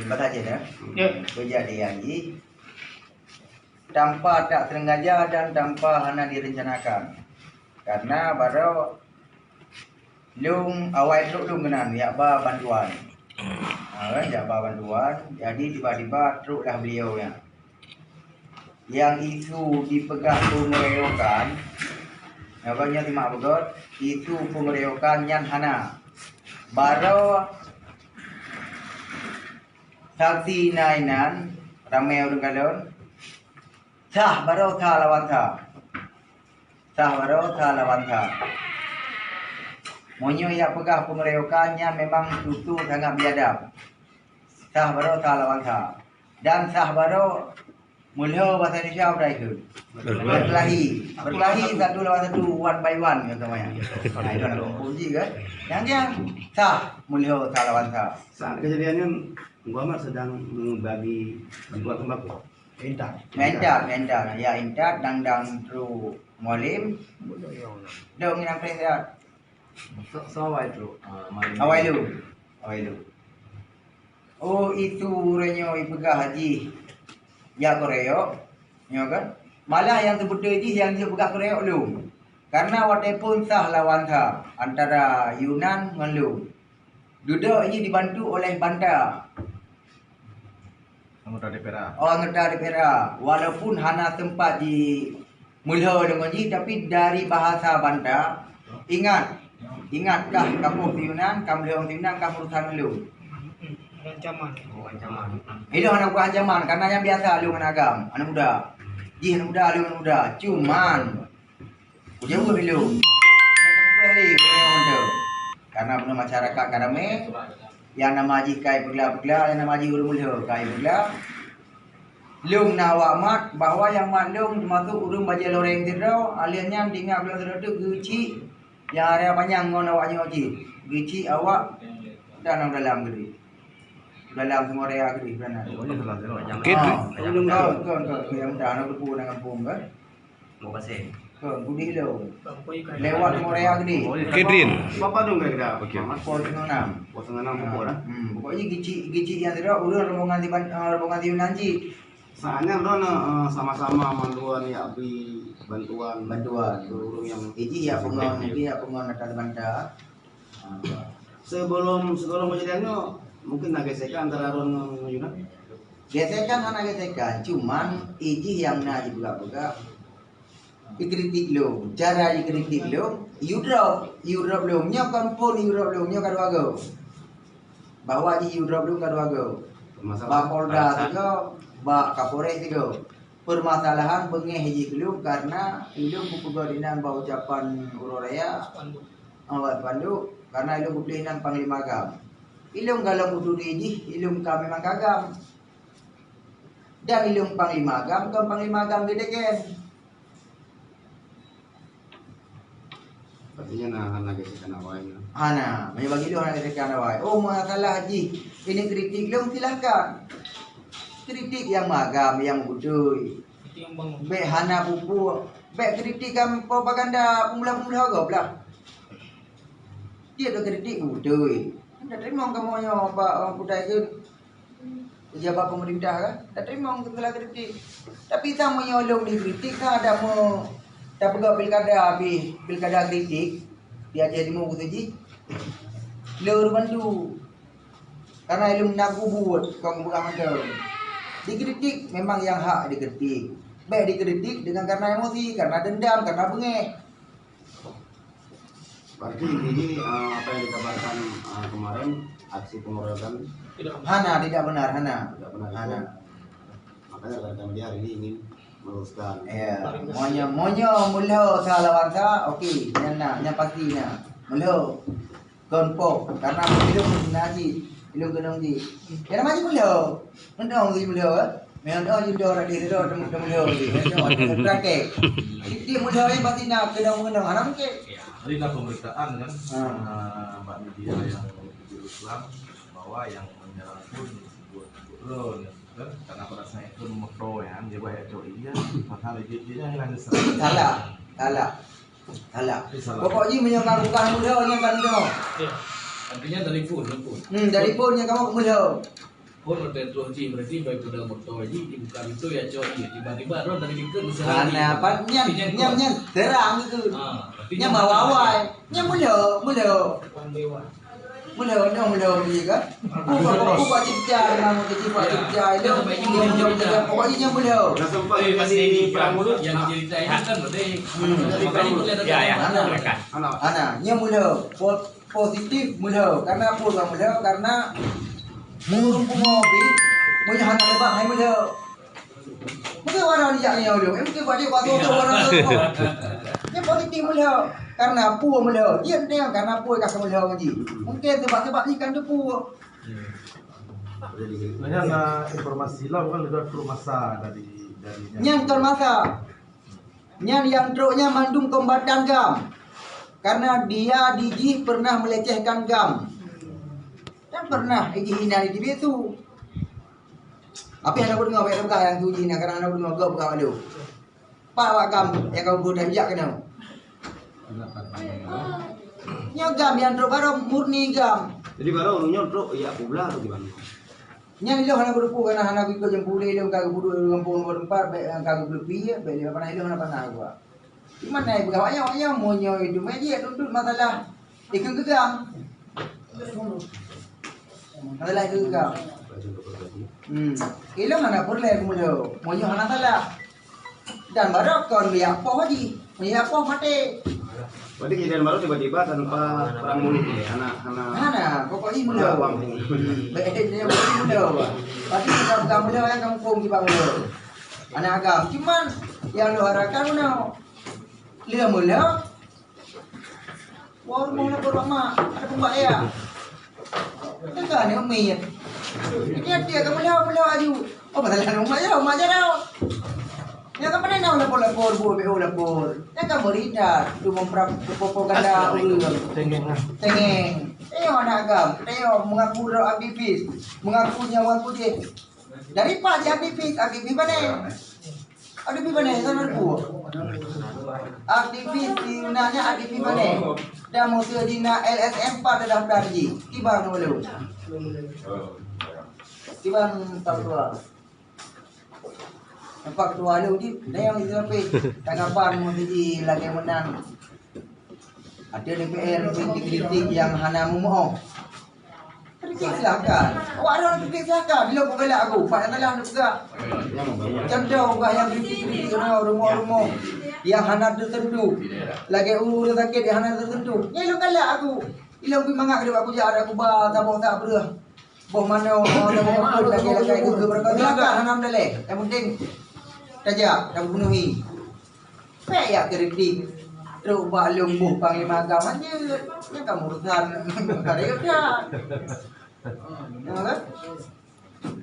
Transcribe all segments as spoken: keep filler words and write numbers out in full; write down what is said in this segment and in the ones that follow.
Bahasa Aceh, ya? Ya. Kejadian jih tanpa tak sengaja dan tanpa hana direncanakan. Karena baru lôn awai trok lôn keunan yak ba bantuan. Ha, kan, yak ba bantuan, jadi tiba-tiba troklah beliau nyan. Nyang isu dipeugah peungeroyokan, nyoe nyoe simak beugöt, isu peungeroyokan nyan hana. Baroe saksi na inan, ramé ureueng kalon, sah baroe sa lawan sa. Sah baroe sa lawan sa. Meunyoe yak peugah peungeroyokan nyan memang tutoe sangat biadab. Sah baroe sa lawan sa. Dan sah baroe Meulhö bahasa Indonesia apa itu? Berkelahi. Berkelahi satu lawan satu, one by one, contohnya. Nah, itu nak kunci ke? Yang dia sah, meulhö sah lawan sah. Saat kejadian nyan, Muhammad sedang membagi bantuan sembako. Intat. Intat, intat. Ya, intat, dang-dang tru mualim. Dong yang perintah. Awai lu. Awai lu. Oh, itu uroe nyoe ipeugah jih jak keroyok, nyoe kan? Malah nyang teubeutôi jih nyang jeuet peugah keroyok lôn. Karena watée phon sah lawan sah antara Yunan ngon lôn. Dudoe jih dibantu oleh banta. Anggota D P R A. Oh, anggota D P R A. Walaupun hana sempat di meulhö deungon jih, tapi dari bahasa banta, ingat, ingat kah kamoe si Yunan, ka meulhö si Yunan, ka meurusan lôn. Ancaman. Oh, ancaman. Ilôn hana bukan ancaman, karena nyang biasa lôn aneuk agam, aneuk muda. Jih aneuk muda, lôn aneuk muda. Cuman, Kujaweueb ilôn. Karena bunoe masyarakat ka ramé, nyang nama jih kai peugla-peugla, nyang nama jih ureueng meulhö kai peugla. Lôn na awak mat bahwa nyang mat lôn teumasok ureueng bajée loreng sidroe, alheuh nyan tingat bulan sidroe teuk geuchik nyang area panyang ngon awak nyoe jih. Geuchik awak dan dalam geude. Dalam semua area geude. Oke. Ah, kon, kon, kon, nyang muda na kupu na gampông kan. Bukase. Ke, budi lo. Lewat Korea gede. Kedrin. Bapak dong kira-kira. Oke. Pukul setengah enam. Pukul setengah enam pukul, ah. Hmm, pokoknya gicik, gicik yang tidak, udah rombongan di Ban-, eh, rombongan di Yunanji. Soalnya udah, eh, sama-sama manduan ya beri bantuan. Bantuan. Ke urang yang iji ya pengon, iji ya pengon atas banta. Sebelum, sebelum kejadian nyoe, mungkin na gesekan antara Ron ngon Yunan? Gesekan hana gesekan, cuman ijih nyang na jipeugah-peugah. Ikritik lôn, cara ikritik lôn, you drop, you drop lôn. Nyoe kon phon you drop lôn, nyoe ka dua go. Bahwa jih you drop lôn ka dua go. Bak Polda sigo, bak Kapolres sigo. Permasalahan beungéh jih keu lôn karena ulôn kupeugah dinan bak ucapan uroe raya, bak spanduk, karena ulôn kutuléh nan Panglima GAM. Ilôn galom kutuléh jih, ilôn ka memang ka GAM. Dan ilôn Panglima GAM, kon Panglima GAM geudegen. Artinya na hana gesekan awai. Hana, meunyoe bagi lôn hana gesekan awai. Oh, masalah jih ini kritik lôn, silahkan. Kritik nyang magam, nyang beutôi. Kritik nyang bangun. Bék hana pupuk. Bék kritik nyang propaganda peumuda-peumuda gob lah. Dia tu kritik beutôi. Dak teurimong kamoe nyoe bak, eh, kudai keu pejabat pemerintah kan, dak teurimong segala kritik. Tapi sama nyoe lôn dikritik kan ada me tapeugah pilkada habéh, pilkada kritik di Aceh Timur khusus jih. Lôn bantu. Karena ilôn na kubuet, kon kupeugah mantong. Dikritik memang nyang hak dikritik. Bék dikritik dengan karena emosi, karena dendam, karena beungéh. Berarti ini, eh, apa yang dikabarkan, eh, kemarin, aksi pengeroyokan? Hana, tidak benar, hana. Tidak benar itu. Hana. Makanya rekan media hari ini ingin meluruskan. Ya, monya, monya mulho sa lawan sa, okey, nyan na, nyan pasti na. Mulho. Kon po, karena ilôn na jih, ilôn keunong jih. Ya nama jih mulho. Keunong jih mulho, eh? Memang dah jih dah, dah, dah, dah, dah mulho jih. Dah, dah, dah, praktek. Dia mulho ni pasti na keunong-keunong, hana mungkin. Ya, hari dah pemberitaan kan, ah, bak media yang jurus Islam, bahwa yang menyerang pun buat, buat lo, ya, kan? Karena pada saat itu moto ya, dia buat itu, iya, padahal dia, dia yang ada salah. Salah, salah. Salah. Pokok jih meunyoe ka bukan muda, nyan kan muda. Ya. Artinya dari phone, dari phone. Hmm, dari phone nyang kamoe muda. Phôn watèe troh jih, berarti daripada moto jih dibuka pintoe, ya cok jih. Tiba-tiba droe dari likot usaha. Karena apa? Nyan, nyan, nyan terang itu. Ah, berarti nyan nyan bawa awai. Nyan mulo, mulo. Mulo, nyan mulo jih kan? Buka, buka cipta, nama ke cipta, cipta. Itu, pokoknya nyan mulo. Dah sempat jadi perang mulut. Yang cerita ini kan berarti. Hmm. Makanya boleh ada. Ya, ya. Anak. Anak. Anak, nyan mulo. Po-, positif mulo. Karena apa orang mulo? Karena Ureueng pungo pih, meunyoe hana leubeh hai meulhö. Mungken warang dijak nyoe lom, mungken bak dia bak soe-soe warang soe-soe. Dia positif meulhö. Karena peue meulhö? Dia dia karena peue ka meulhö ngon jih. Mungken sebab-sebab jih kan tu peue. Sebenarnya na informasi lom kan, leubeh trok masa dari, dari nyan. Nyan kon masa. Nyan nyang trok nyan mandum kombatan GAM. Karena dia di jih pernah melecehkan GAM. Dan pernah jih hina di bisu. Tapi hana kudeungoe, bèk peugah nyang tu jih na, karena hana kudeungoe, gob peugah malu. Pak awak GAM nyang ka geutanjak keunoe. Nyoe GAM nyang trok baroe murni GAM. Jadi baroe ureueng nyoe trok, ya, peublah atau gimana? Nyan ilôn hana geurupu, karena hana geuikot jampu lé ilôn, ka geupeuduek di gampông nomor empat, bèk ka geupeuleupie, bèk lé panas ilôn hana panas geuh. Di mana ibu awak nyoe, awak nyoe meunyoe itu mejek tuntut masalah ikheun keu GAM. Masalah ikheun keu GAM. Hmm. Ilôn hana peureulèe keu meulhö, meunyoe hana salah. Dan baroe kon meuyak poh jih, meuyak poh maté. Berarti kejadian baroe tiba-tiba tanpa perang mulut ya, hana, hana. Hana, pokok jih meulhö. Hana perang mulut. Baik, dia pokok jih meulhö. Berarti kita pegang meulhö, yang kampung kita meulhö. Anak agam. Cuman, yang lu harapkan meulhö. Lheuh meulhö, Wah, rumoh lapor bak mak, ada peumbak ya. Teuka ni miet. Dia dia ka meulhö, meulhö aju. Oh, pasal mak ya, mak ya dah. Nyang ka pandai na lapor-lapor, bu B O lapor. Nyang ka meurita, tu mempra-, propaganda ureueng. Cengeng. Cengeng. Eh, anak agam. Eh, mengaku droe aktivis. Mengaku nyawa kucing. Dari pak jih aktivis, aktivis mana? Aktivis mana? Sana tu. Aktivis di Yunannya aktivis mana? Dan musuh Cina L S M empat dah daftar ji. Tiba nulu. Tiba empat dua. Empat dua lu ji. Dah yang itu sampai. Tanggapan musuh ji lagi menang. Ada D P R dikritik yang hana meumeu'oh. Kritik silakan. Awak ada kritik silakan. Bila bukan lah aku, pak yang telah nak pegang. Contoh, orang yang kritik-kritik kena rumah-rumah yang hana tersentuh. Lagi urus sakit yang hana tersentuh. Ya, lu kalah aku. Ilong pi mangat kedua aku jahat aku ba tabok tak berah. Boh mano, tabok pun lagi-lagi aku ke berkau. Silakan, hana mendalih. Yang penting tajak dan penuhi. Pek ya kritik. Trok bak lôn boh panglima agam aja. Nyan kan urusan karya dah. Ya kan?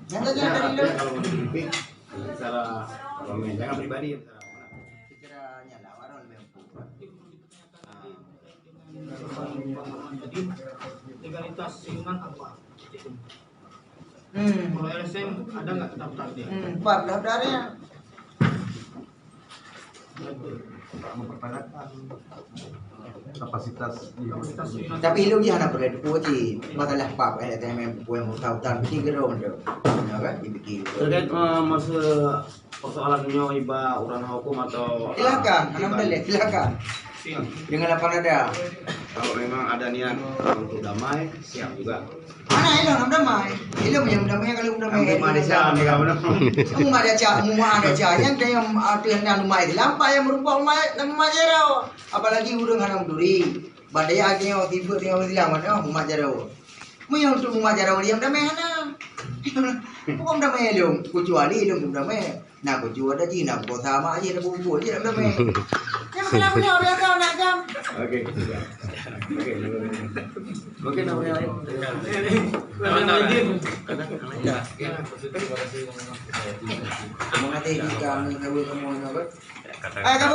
Nyan kan jadi lôn. Kalau kritik secara komen, jangan pribadi. Secara nyan lah, warang lebih empuk. Jadi, legalitas siunan apa? Hmm. Kalau L S M ada nggak daftar dia? Hmm, empat daftar ya. Mempertanyakan kapasitas. Kapasitas siunan. Tapi ilong ji hana pernah dipukul ji. Masalah pap L S M M pukul yang utang-utang bikin gerong tu. Ya kan? Dibikin. Terkait, eh, masa persoalan nyoe iba urang hukum atau, silakan, ah, alhamdulillah, silakan. Siap. Dengan lapang dada. Kalau memang ada niat untuk damai, siap juga. Mana ilong nak damai? Ilong yang damai kalau damai. Kamu ada cak, kamu ada cak. Kamu ada cak, mu ada cak. Yang dia yang ada yang damai. Lampai yang merumpok mai, nama mai jero. Apalagi urang hana duri. Badai ada yang tiba tengah silang mana, mu mak jero. Meunyoe untuk umat jaroe diam damai hana. Bukan damai lom, kecuali lom damai. Nah, kecuali ada jin, nah, buka sama aja, ada bungkus aja, damai. Yang kena punya orang kau nak jam. Oke, sudah. Oke, oke. Oke, nak punya lain. Mengerti jika mengawi kamu nak apa? Eh, kamu